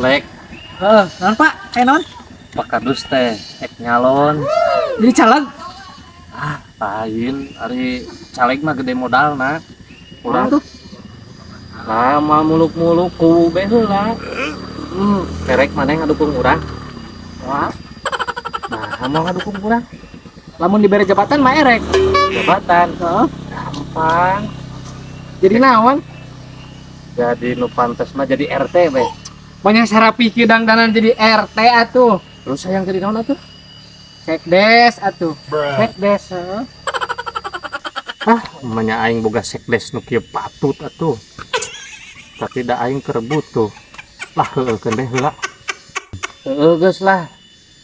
Lek. Heeh, naon Pak? Eh naon? Pak Kadus teh ek nyalon. Jadi caleg. Ah, lain ari caleg mah gede modalna. Urang tuh. Nah, mah muluk-muluk ku be heula. Kerek maneh ngadukung urang? Wah, Nah, mau ngadukung urang? Lamun dibere jabatan mah erek. Jabatan. Heeh. Gampang. Jadi naon? Jadi nu pantes mah jadi RT we. Banyak sarapi kieu dangdanan jadi RT atuh. Terus hayang jadi naon atuh? Sekdes atuh. Sekdes. Heeh. Ah, manya aing boga sekdes nu kieu patut atuh. Tapi da aing keur butuh. Lah heueuhkeun deh heula. Heueuh geus lah.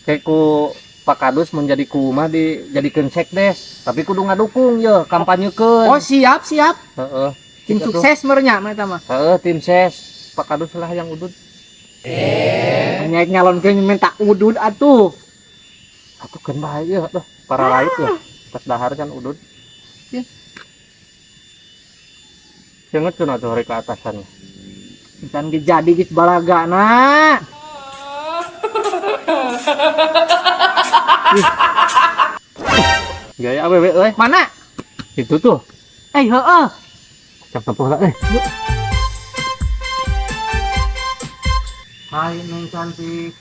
Kayak ku Pak Kadus menjadi kumaha dijadikeun sekdes, tapi kudu ngadukung ye, kampanyekeun. Oh, siap, siap. Heeh. Tim sukses merenya mah eta mah. Heeh, tim ses. Pak Kadus lah yang udud. Nya nyalonkeun minta udud atuh. Atuh keun bae ieu tuh, para lain ya. Pas dahar kan udud. Ya. Jangan cenah tuh hari ke atasan. Can ge jadi geus balagana. Gaya awewe euy. Mana? Itu tuh. Eh, heeh. Cak tempuh lah eh. Hai Neng cantik.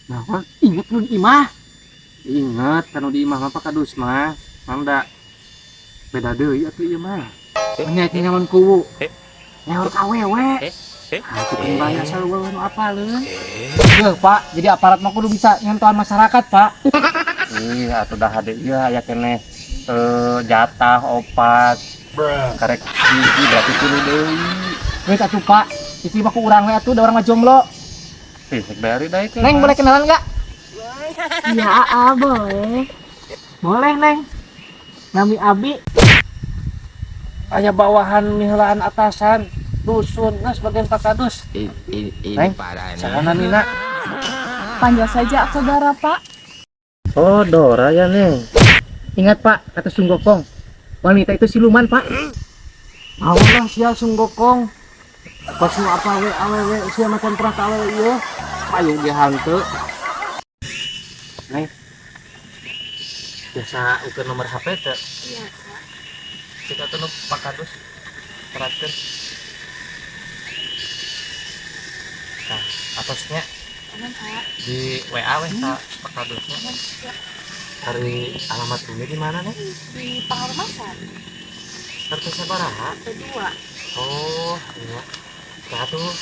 Nah, inget nu di imah. Ingat kan di imah mah Pak Kadus mah. Mangda. Beda deui atuh ieu mah. Nya nyalon kuwu. Nyalon ka awewe. Ah, itu kan bae asal eueuh nu apaleun. Heuh, Pak, jadi aparat mah kudu bisa nyentuhan masyarakat, Pak. Iya, atuh dah hade ieu aya keneh jatah opat. Karek hiji berarti tilu deui. Geus atuh, Pak. Istri mah ku urang we atuh, da urang mah jomblo. Ih, sek bari dae ke. Neng, boleh kenalan enggak? Ya, Aa, boleh. Boleh, Neng. Nami Abi. Aya bawahan miheulaan atasan dusun geus bagian Pak Kadus. Ini Neng, parah nih. Saha namina? Panggil saja aku Dora, Pak. Oh, Dora ya, Neng. Ingat, Pak, kata Sunggokong. Wanita itu siluman, Pak. Awas sia Sunggokong. Pas nu apa we awewe sia macan pernah ka awewe ieu. Payu ge hanteu. Neng. Biasa ukur nomor HP teh. Iya. Cik atuh nu Pak Kadus. Teratkeun. Nah, atasnya di WA weh ka Pak Kadusnya. Cari alamat bumi di mana, Neng? Di Pangarmasan, RT sabaraha? kedua. Oh, iya. Nah tuh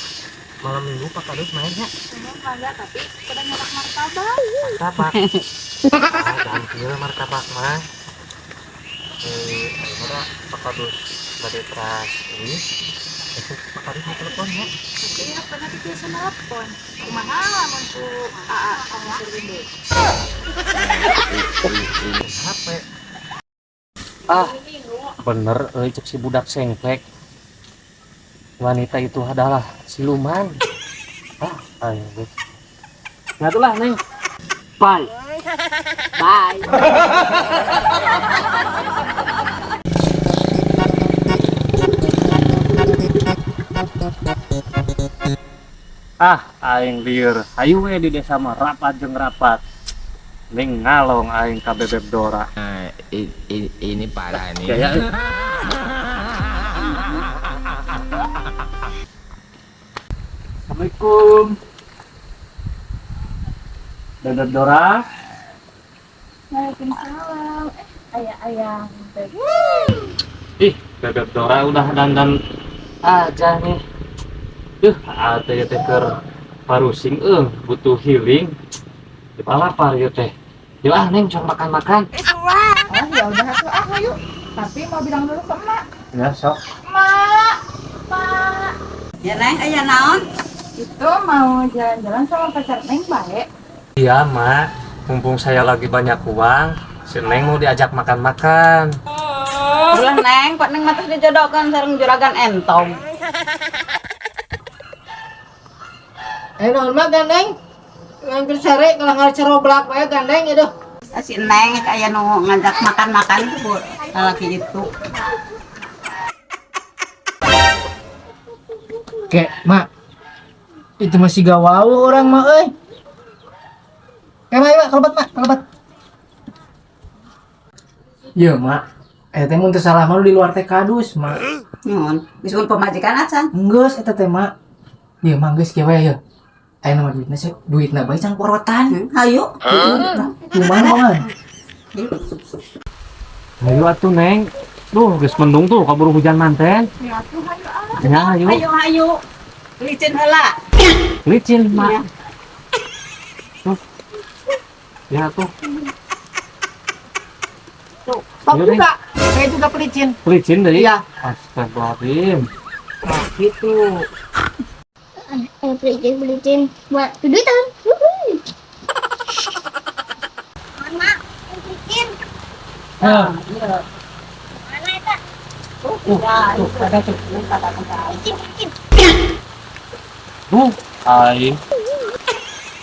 malam minggu Pak Kadus mainnya Cuma mangga tapi kudu nyetak martabak. Martabak. Ah, gampil martabak mah. Ayo mah Pak Kadus bade teras ini. Besok Pak Kadus mau telepon ya. Tapi apa nanti biasa nelpon. Kumaha lamun ku Aa kamu sering deui. HP. Ah, bener euy cek si budak sengklek. Wanita itu adalah siluman. Ah, ayo geus. Nah itulah, Neng. Bye. Bye. Ah, aing lieur. Hayu we di desa mah rapat jeung rapat. Ning ngalong aing ka Bebeb Dora. Nah, ini parah nih. Gaya euy. Assalamualaikum. Bebeb Dora. Waalaikumsalam. Ayah-ayah. Ih, Bebeb Dora udah dandan aja nih. Ate teh keur parusing eueuh, butuh healing. Dipalapar ieu teh. Yuk ah, Neng, cuma makan-makan. Oh, ya udah atuh ah yuk. Tapi mau bilang dulu ke emak. Ya, sok. Emak, Pak. Ya Neng, aya naon? Itu mau jalan-jalan sama pacar Neng baik. Iya, Mak. Mumpung saya lagi banyak uang, si Neng mau diajak makan-makan. Ulah Neng, Pak Neng mah tos dijodohkeun sareng juragan entong. Naon mah gandeng? Ngan sare kalah ngaceroblak wae gandeng ieu. Si Neng aya nu ngajak makan-makan tuh Bu, lalaki itu. Kek, Mak. Itu masih gawau orang mah euy. Eh, mak, mak, kalebat, mak, kalebat. Iya, mak. Eh, teh mun teu salah mah lu di luar teh kadus, mak. Nyun, geus pun pamajikan acan. Geus eta teh, mak. Ieu mah geus kieu we ya. Aya nama duitna sih, duitna bae cang porotan. Hayu. Kumaha mangan? Ayo atuh, Neng. Duh, geus mendung tuh, kaburu hujan manten. Ya tuh hayu ah. Ya, ayo. Hayu hayu. Licin heula. Licin, Mak. Iya. Tuh. Ya tuh, Tuh, stop Ayo, Neng. juga. Saya juga pelicin. Licin deui. Iya. Astagfirullahaladzim. Nah, gitu. Eh, pelicin pelicin buat duitan. Wuhui. Mana? Pelicin. Nah, Mana itu? tuh, tuh, ada tuh. Pelicin pelicin. Duh, aing.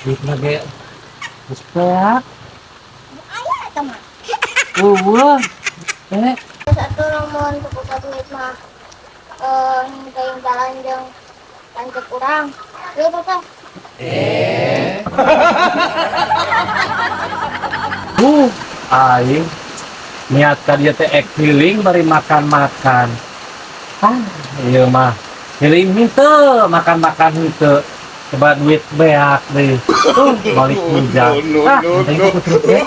Duitna ge geus beak. Aya eta mah. Eueuh. Eh, Satu lamun teu boga duit mah eh gayung jalan jeung lanceuk urang. Yeuh, Papa. Duh, aing. Niat ka dieu teh ek healing bari makan-makan. Ah, ieu mah healing henteu, makan-makan henteu. Coba duit beak deui. Tuh, balik hujan. Ah, penting kutrut ge.